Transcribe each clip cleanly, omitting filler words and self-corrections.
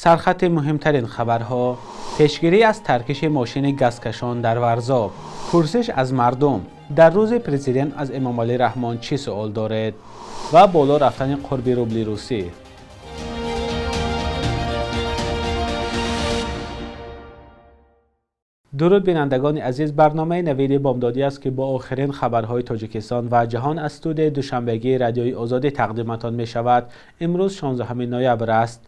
Сархати муҳимтарин хабарҳо: пешгирӣ аз таркиши мошини газкашон дар Варзоб, пурсиш аз мардум дар рӯзи президент аз Эмомалӣ Раҳмон чӣ суол доред ва боло рафтани қурби рубли русӣ. Дуруд бинандагони азиз, барномаи навиди бомдодӣ аст, ки бо охирин хабарҳои Тоҷикистон ва ҷаҳон аз студияи душанбегии Радиои Озодӣ тақдиматон мешавад. Имрӯз 16 ноябр аст.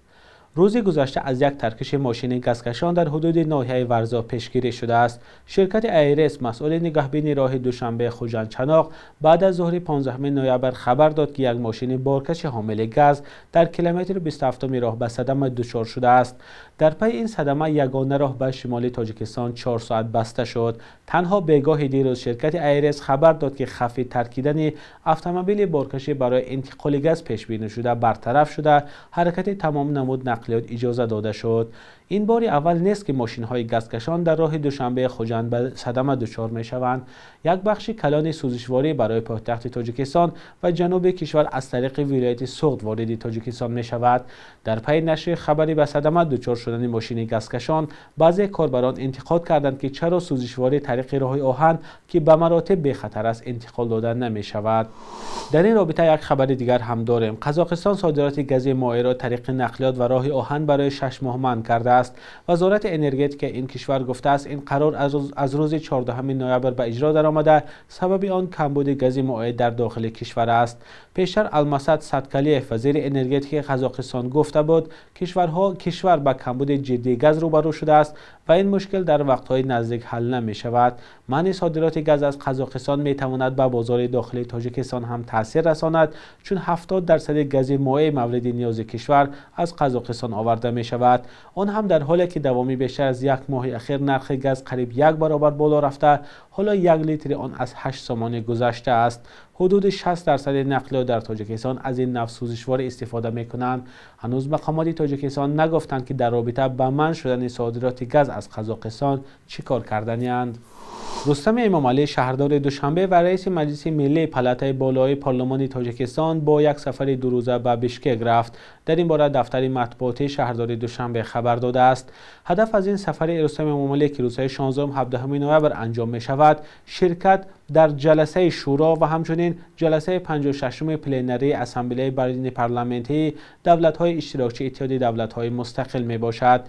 Рӯзи гузашта аз як таркиши мошини газкашон дар ҳудуди ноҳияи Варзоб пешгирӣ шудааст. Ширкати АйРС, масъули нигаҳбини роҳи Душанбе Хуҷанд Чаноқ, баъд аз зуҳри 15 ноябр хабар дод, ки як мошини боркаши ҳомили газ дар километри 27 роҳ ба садама дучор шудааст. Дар пайи ин садама ягона роҳ ба шимоли Тоҷикистон 4 соат баста шуд. Танҳо бегоҳи дирӯз ширкати АйРС хабар дод, ки хавфи таркидани автомобили боркашӣ барои интиқоли газ пешбинӣ шуда бартараф шуда, ҳаракати тамом намуд нақлиёт иҷоза дода шуд. Ин бори аввал нест, ки мошинҳои газкашон дар роҳи Душанбе Хуҷанд ба садама дучор мешаванд. Як бахши калони сӯзишворӣ барои пойтахти Тоҷикистон ва ҷануби кишвар аз тариқи вилояти Суғд вориди Тоҷикистон мешавад. Дар пайи нашри хабари ба садама дучор шудани мошини газкашон, баъзе корбарон интиқод карданд, ки чаро сӯзишворӣ тариқи роҳи оҳан, ки ба маротиб бехатар аст, интиқол дода намешавад. Дар ин робита як хабари дигар ҳам дорем. Қазоқистон содироти гази моеъро тариқи нақлиёт ва роҳи оҳан барои 6 моҳ манъ кардааст. Вазорати энергетикаи ин кишвар гуфтааст, ин қарор аз рӯзи 14 ноябр ба иҷро даромада, сабаби он камбуди гази моеъ дар дохили кишвар аст. Пештар Алмасад Саткалиев, вазири энергетикаи Қазоқистон, гуфта буд, кишвар ба камбуди ҷиддии газ рӯбарӯ шудааст ва ин мушкил дар вақтҳои наздик ҳал намешавад. Манъи содироти газ аз Қазоқистон метавонад ба бозори дохилии Тоҷикистон ҳам таъсир расонад, чун 70% гази моеъ мавриди ниёзи кишвар аз Қазоқистон оварда мешавад. Он ҳам дар ҳоле ки давоми бештар аз як моҳи ахир нархи газ қариб 1 баробар боло рафта, ҳоло 1 литри он аз 8 сомонӣ гузаштааст. Ҳудуди 60% нақлиёт дар Тоҷикистон аз ин навъ сӯзишворӣ истифода мекунанд. Ҳанӯз мақомоти Тоҷикистон нагуфтанд, ки дар робита ба манъ шудани содироти газ аз Қазоқистон чӣ кор карданианд. Рустам Эмомалӣ, шаҳрдори Душанбе ва раиси Маҷлиси Миллии Палатаи болоии Парлумони Тоҷикистон, бо як сафари дурӯза ба Бишкек рафт. Дар ин бора дафтари матбуотии шаҳрдори Душанбе хабар додааст. Ҳадаф аз ин сафари Рустам Эмомалӣ, ки рӯзҳои 16-17 ноябр анҷом мешавад, ширкат дар ҷаласаи шӯро ва ҳамчунин ҷаласаи 56-уми пленарии Ассамблеяи байнипарлумонии давлатҳои иштирокчии Иттиҳоди давлатҳои мустақил мебошад.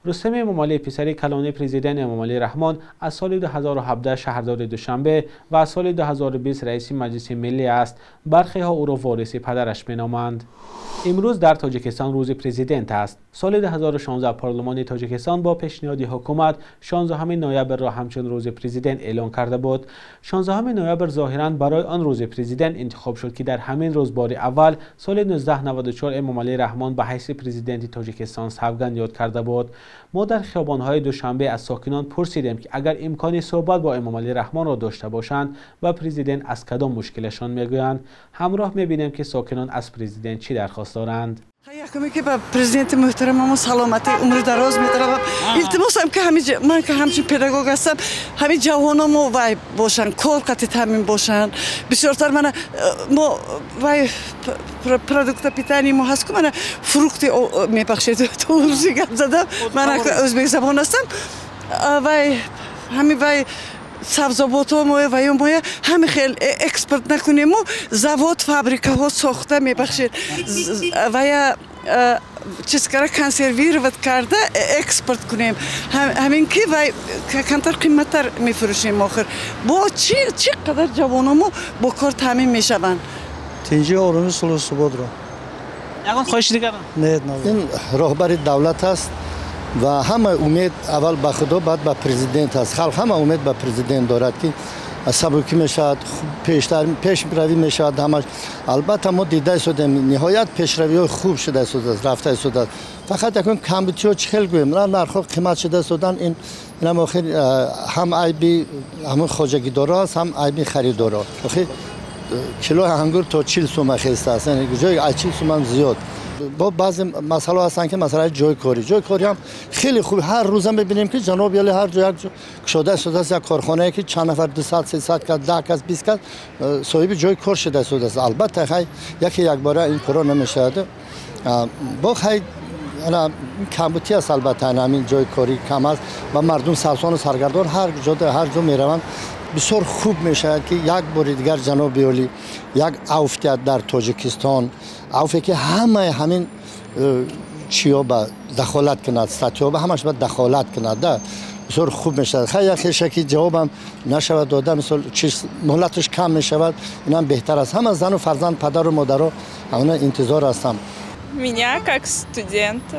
Рустам Эмомалӣ, писари калони президент Эмомалӣ Раҳмон, аз соли 2017 шаҳрдори Душанбе ва аз соли 2020 раиси Маҷлиси Миллӣ аст. Бархеҳо ӯро вориси падараш меноманд. Имрӯз дар Тоҷикистон рӯзи президент аст. Соли 2016 парлумони Тоҷикистон бо пешниҳоди ҳукумат 16 ноябрро ҳамчун рӯзи президент эълон карда буд. 16 ноябр зоҳиран барои он рӯзи президент интихоб шуд, ки дар ҳамин рӯз бори аввал соли 1994 Эмомалӣ Раҳмон ба ҳайси президенти Тоҷикистон савганд ёд карда буд. Мо дар хиёбонҳои Душанбе аз сокинон пурсидем, ки агар имкони суҳбат бо Эмомалӣ Раҳмонро дошта бошанд, ба президент аз кадом мушкилашон мегӯянд. Ҳамроҳ мебинем, ки сокинон аз президент чӣ дархост доранд. Якуме ки ба президенти муҳтарамамо саломатӣ, умри дароз металабам. Илтимосам ки ман ки ҳамчун педагог ҳастам, ҳамин ҷавономо вай бошанд, кор қати таъмин бошанд. Бисёртар мана мо вай продукта питания мо ҳаст ку, мана фрукти мебахшед, русӣ гап задам, ман ӯзбекзабон ҳастам. Вай ҳамин вай сабзаботҳо моя ва ё моя ҳами хел экспорт накунему, завод фабрикаҳо сохта, мебахшед, вая чиз кара консервировать карда экспорт кунем. Ҳамин ки вай камтар қиматтар мефурӯшем. Охир бо чӣ қадар ҷавономо бо кор таъмин мешаванд. Тинҷи, оромӣ, сулҳу суботро. Ягон хоҳиши дигар? Не, ин роҳбари давлат аст ва ҳама умед аввал ба Худо, баъд ба президент аст. Халқ ҳама умед ба президент дорад, ки сабукӣ мешавад, пешравӣ мешавад ҳамаш. Албатта мо дида истодем, ниҳоят пешравиҳои хуб шуда истодааст, рафта истодааст. Фақат якун камбудиҳо чӣ хел гӯем, нархҳо қимат шуда истодан, инам охир ҳам айби ҳамон хоҷагидоро аст, ҳам айби харидоро. Охир килои ангур то 40 сума хестааст, яъне ҷои аз 40 сумам зиёд. Бо баъзе масъалаҳо ҳастанд, ки масъалаи ҷойкорӣ. Ҷойкорӣ ҳам хеле хуб, ҳар рӯза мебинем, ки ҷаноб яли ҳар ҷо як кушода истодааст як корхонае, ки чанд нафар 200, 300 кас, 10 кас, 20 кас соҳиби ҷои кор шуда истодааст. Албатта хай яке якбора ин корро намешавад. Бо хай Камбудӣ аст, албатта ҳамин ҷои корӣ кам аст ва мардум сарсону саргардон ҳар ҷо ҳар ҷо мераванд. Бисёр хуб мешавад, ки як бори дигар ҷаноби олӣ як авф диҳад дар Тоҷикистон, авфе ки ҳамаи ҳамин чиё ба дахолат кунад, статьё ба ҳамаш ба дахолат кунад, да бисёр хуб мешавад. Хай як хеша ки ҷавобам нашавад дода, мисол чиз муҳлаташ кам мешавад, инам беҳтар аст. Ҳама зану фарзанд, падару модаро ҳамона интизор ҳастам. Меня как студента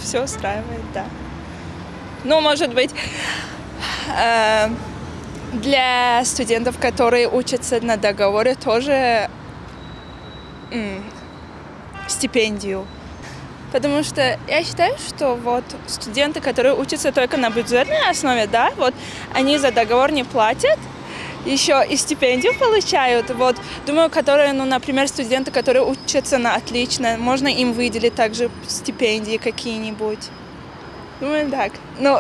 все устраивает, да. Ну, может быть, для студентов, которые учатся на договоре, тоже стипендию. Потому что я считаю, что вот студенты, которые учатся только на бюджетной основе, да, вот они за договор не платят, еще и стипендию получают. Вот, думаю, которые, ну, например, студенты, которые учатся на отлично, можно им выделить также стипендии какие-нибудь. Думаю, так. Ну,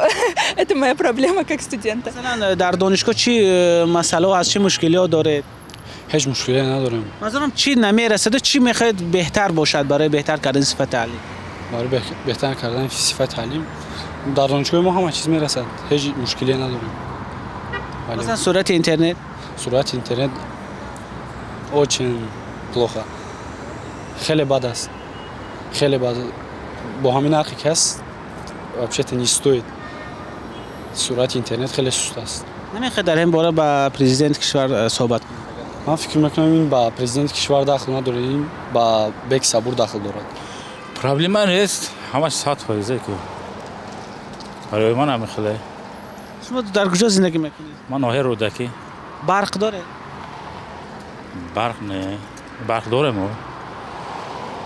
это моя проблема как студента. Масалан, дар донишгоҳ чӣ масъалаҳо ҳаст, чӣ мушкилиҳо доред? Ҳеҷ мушкиле надорем. Масалан, чӣ намерасад, чӣ мехоҳед беҳтар бошад барои беҳтар кардани сифати таълим? Барои беҳтар кардани сифати таълим дар донишгоҳи мо ҳама чиз мерасад, ҳеҷ мушкиле надорем. Масалан, суръати интернет? Суръати интернет очень плохо. Хеле бад аст. Хеле бад. Бо ҳамин нархе ки ҳаст, вообще-то не стоит. Суръати интернет хеле суст аст. Намехоҳед дар ин бора ба президенти кишвар суҳбат кунед? Ман фикр мекунам, ин ба президенти кишвар дахл надорад, ин ба Бек Сабур дахл дорад. Проблема нест, ҳамаш 100% ки. Барои ман ҳамин хеле. Шумо дар куҷо зиндагӣ мекунед? Ман ноҳияи Рӯдакӣ. Барқ доред? Барқ не. Барқ дорем.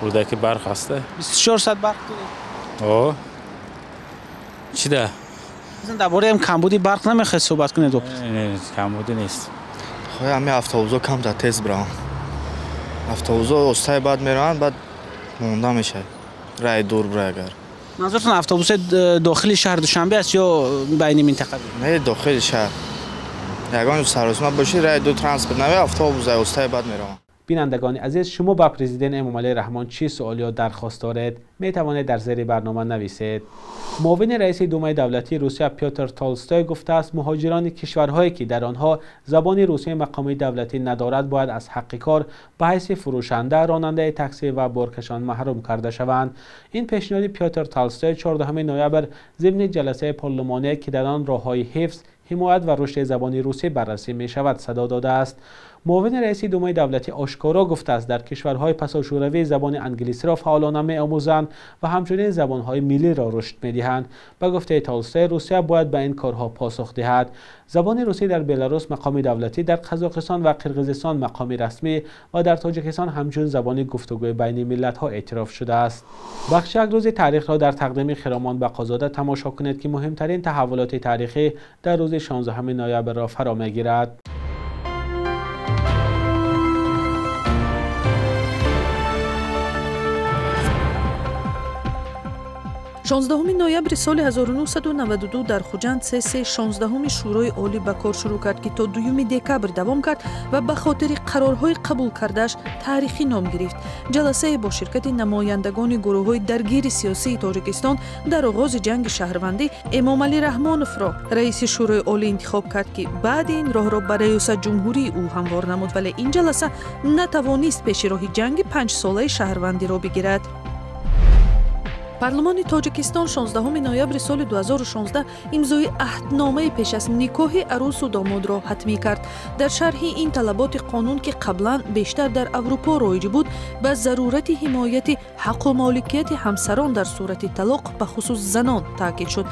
Рӯдакӣ барқ ҳаст. 24 соат барқ доред? О. Чӣ да? Масалан, дар бораи камбуди барқ намехоҳед суҳбат кунед? Не, камбудӣ нест. Хоҳ ҳамин автобусҳо камтар тез бираванд. Автобусҳо остаи баъд мераванд, баъд монда мешавад. Раи дур бира агар. Манзуртон автобусҳои дохили шаҳр Душанбе аст ё байни минтақа? Не, дохили шаҳр. Ягон саросима бошӣ, раи дур транспорт наве, автобус остаи баъд мераванд. Бинандагони азиз, шумо ба президент Эмомалӣ Раҳмон чӣ суол ё дархост доред? Метавонед дар зери барнома нависед. Муовини раиси Думаи давлатии Русия Пётр Толстой гуфтааст, муҳоҷирони кишварҳое ки дар онҳо забони русии мақоми давлатӣ надорад, бояд аз ҳаққи кор ба ҳайси фурӯшанда, ронандаи таксӣ ва боркашон маҳрум карда шаванд. Ин пешниҳоди Пётр Толстой 14 ноябр зимни ҷаласаи парлумоние ки дар он роҳҳои ҳифз, ҳимоят ва рушди забони русӣ баррасӣ мешавад садо додааст. Муовини раиси Думаи давлатӣ ошкоро гуфтааст, дар кишварҳои пасошӯравӣ забони англисиро фаъолона меомӯзанд ва ҳамчунин забонҳои миллиро рушд медиҳанд. Ба гуфтаи Толстой, Русия бояд ба ин корҳо посух диҳад. Забони русӣ дар Беларус мақоми давлатӣ, дар Қазоқистон ва Қирғизистон мақоми расмӣ ва дар Тоҷикистон ҳамчун забони гуфтугӯи байни миллатҳо эътироф шудааст. Бахши як рӯзи таърихро дар тақдими Хиромон Бақозода тамошо кунед, ки муҳимтарин таҳаввулоти таърихӣ дар рӯзи 16 ноябрро фаро мегирад. 16 ноябри соли 1992 дар Хуҷанд сессияи 16 Шӯрои Олӣ ба кор шурӯъ кард, ки то 2 декабр давом кард ва ба хотири қарорҳои қабул кардааш таърихӣ ном гирифт. Ҷаласае бо ширкати намояндагони гурӯҳҳои даргири сиёсии Тоҷикистон дар оғози ҷанги шаҳрвандӣ Эмомалӣ Раҳмоновро раиси Шӯрои Олӣ интихоб кард, ки баъди ин роҳро ба раёсат ҷумҳурии ӯ ҳамвор намуд, вале ин ҷаласа натавонист пеши роҳи ҷанги панҷсолаи шаҳрвандиро бигирад. Парлумони Тоҷикистон 16 ноябри соли 2016 имзои аҳдномаи пеш аз никоҳи арӯсу домодро ҳатмӣ кард. Дар шарҳи ин талаботи қонун, ки қаблан бештар дар Аврупо роиҷ буд, ба зарурати ҳимояти ҳаққу моликияти ҳамсарон дар сурати талоқ, бахусус занон, таъкид шуд.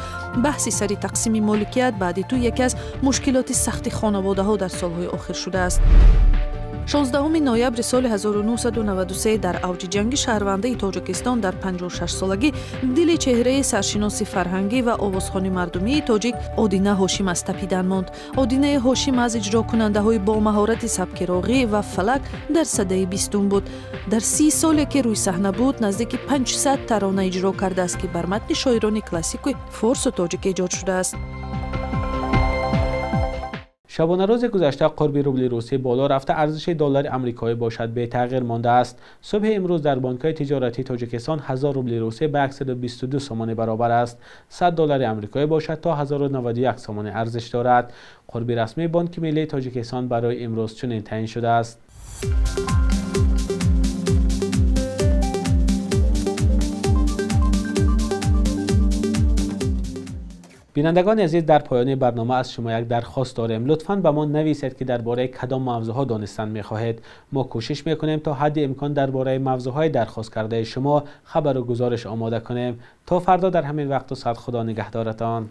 Баҳси сари тақсими моликият баъди ту яке аз мушкилоти сахти хонаводаҳо дар солҳои охир шудааст. 16 ноябри соли 1993 дар авҷи ҷанги шаҳрвандаи Тоҷикистон дар 56-солагӣ дили чеҳраи саршиноси фарҳангӣ ва овозхони мардумии тоҷик Одина Ҳошим аз тапидан монд. Одинаи Ҳошим аз иҷрокунандаҳои бомаҳорати сабки роғӣ ва фалак дар садаи бистум буд. Дар 30 соле ки рӯи саҳна буд, наздики 500 тарона иҷро кардааст, ки бар матни шоирони классикуи форсу тоҷик эҷод шудааст. Шабонарӯзи гузашта қурби рубли русӣ боло рафта, арзиши доллари амрикоӣ бошад бетағйир мондааст. Субҳи имрӯз дар бонкҳои тиҷоратии Тоҷикистон 1000 рубли русӣ ба 122 сомонӣ баробар аст. 100 доллари амрикоӣ бошад то 1091 сомонӣ арзиш дорад. Қурби расмии Бонки Миллии Тоҷикистон барои имрӯз чунин таъин шудааст. Бинандагони азиз, дар поёни барнома аз шумо як дархост дорем. Лутфан ба мо нависед, ки дар бораи кадом мавзӯъҳо донистан мехоҳед. Мо кӯшиш мекунем то ҳадди имкон дар бораи мавзӯъҳои дархост кардаи шумо хабару гузориш омода кунем. То фардо дар ҳамин вақту соат, Худо нигаҳдоратон.